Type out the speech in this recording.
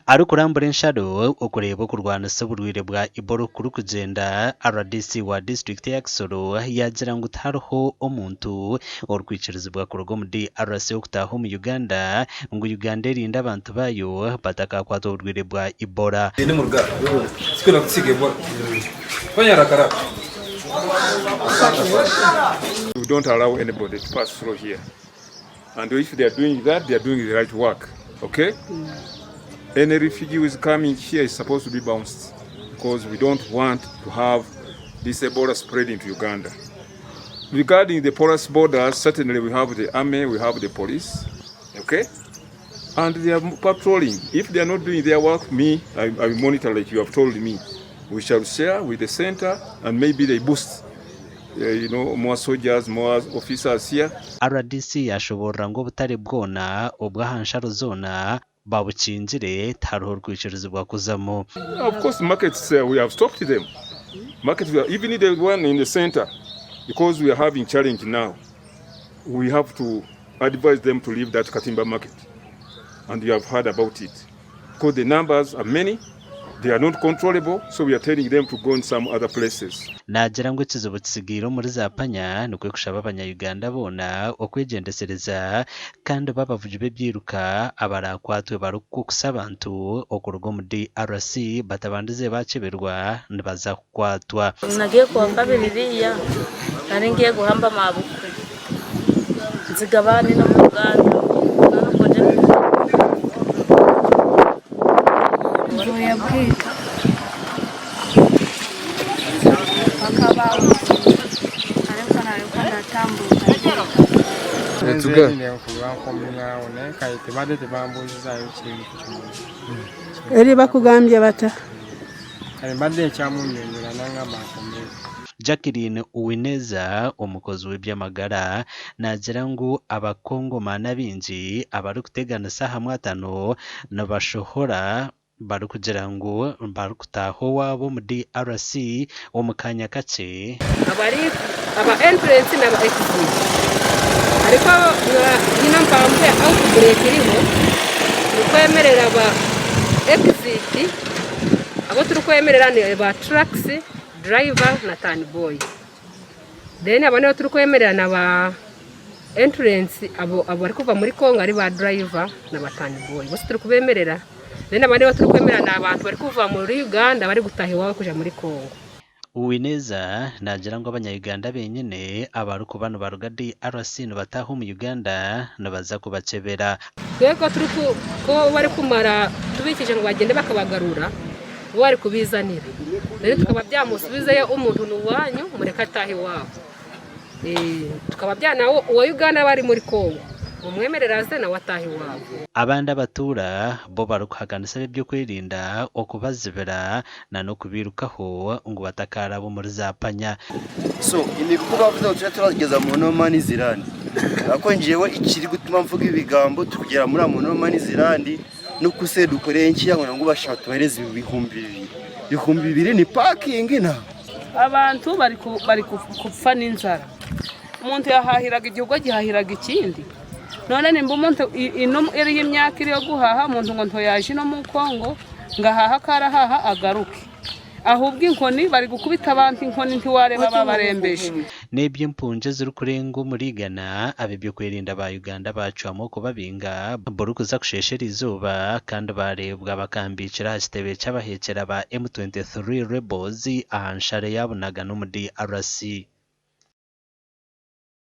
Arikurambura ensharo okureeba okurwanisa oburwaire bwa Ebola oku kurikugyenda, rdc wa disiturikiti eya Kisoro yaagira ngu tihariho omuntu orikwikirizibwa kuruga omu DRC okutaaha omu Uganda ngu Uganda erinde abantu baayo batakakwatwa oburwaire bwa Ebola. We don't allow anybody to pass through here. And if they are doing that, they are doing the right work. Okay? Any refugee who is coming here is supposed to be bounced because we don't want to have this Ebola spreading to Uganda. Regarding the porous borders, certainly we have the army, we have the police, okay? And they are patrolling. If they are not doing their work, me, I, I will monitor like you have told me. We shall share with the center and maybe they boost you know, more soldiers, more officers here. Rdc yashoboorora ngu obutare bwona obw'aha nsharo zoona babukingire tihariho orikwikirizibwa kuzamu. Of course markets uh, we have stopped them. Markets we are, even the one in the center because we are having challenge now. We have to advise them to leave that Katimba market. And you have heard about it. Because the numbers are many, they are not controllable, so we are telling them to go in some other places. Naagira ngu ekizibu kitsigaire omuri Zaapanya nikwo kushaba abanya-Uganda boona okwegyendesereza kandi bo abavugi b'ebyiruka abaraakwatwe barikukukusa abantu okuruga omu DRC batabandize baakyeberwa nibaza kukwatwa. Nagiye kuwa kabiri riiya nari ngiye guhamba mabukwe nzigabane no mu Uganda Mvuye bwika mpaka ariko nariko ndatambuka. Nze nkuba nkomyawo naye kale tebadde tebambuuzizaayo kintu kyonna. Eri bakugambye bata? Kale mbadde nkyamunnyonnyola n'angamba nkomewo. Jacqueline Uwineza, omukozi w'eby'amagara naagira ngu Abakongomaani abaingi abarikuteganisa aha mwatano nibashohora barikugira ngu barikutaaha owaabo omu DRC omu kaanya kakye. Abari aba entrance naba exit ariko haine empango ya outbreak eriho turikwemerera aba exit abu turikwemerera ni ba trucks, driver na turn boy then abandi abu turikwemerera naba entrance abo abarikuva muri Congo ari ba driver na ba turn boy bosi turikubemerera then abandi abu turikwemerera ni abantu barikuva muri Uganda barikutaha iwabo kuja muri Congo. Uwineza naagira ngu abanya-Uganda benyine abarikuba nibaruga DRC nibataaha omu Uganda nibaza kubakyebera. Twebwe ku barikumara tubiikije ngu bagyende bakabagarura, bo barikubiizanira. Reero tukaba byamusubizeyo omuntu ni owaanyu mureke ataahe owaabo. Tukaba nawe owa Uganda aba ari muri Congo mumwemerere aze nawe ataahe owaabo. Abandi abatuura bo barikuhakanisa ab'eby'okwerinda okubazibira na n'okubiirukaho ngu batakaaraba omuri zaapanya. So imikuku bavuze ngo tujye turageza mu no man's land ariko njyewe ikiri gutuma mvuga ibigambo tukugera muri mu no man's land nuko se dukoreye nkiya ngo ngo bashaka tubahereze 2000 2000 ni parking na Abantu bari ku- bari ku- kupfa n'inzara. Umuntu yahahiraga igihugu agihahiraga ikindi. None nimba umuntu i- ino iriyo imyaka iri yo guhaha umuntu ngo ntoyaje ino mu Kongo ngo ahahe akarahaha agaruke. Ahubwo inkoni bari gukubita abantu inkoni ntiwareba babarembeje. N'eby'empungi ezirikurenga omuri igana, ab'eby'okwerinda ba Uganda baacwamu okubabinga burikuza kusheesha eriizooba kandi baareebwa bakambiikire aha kitebe ky'abaheekyera ba M23 Rebels aha nsharo eya Bunagana omu DRC.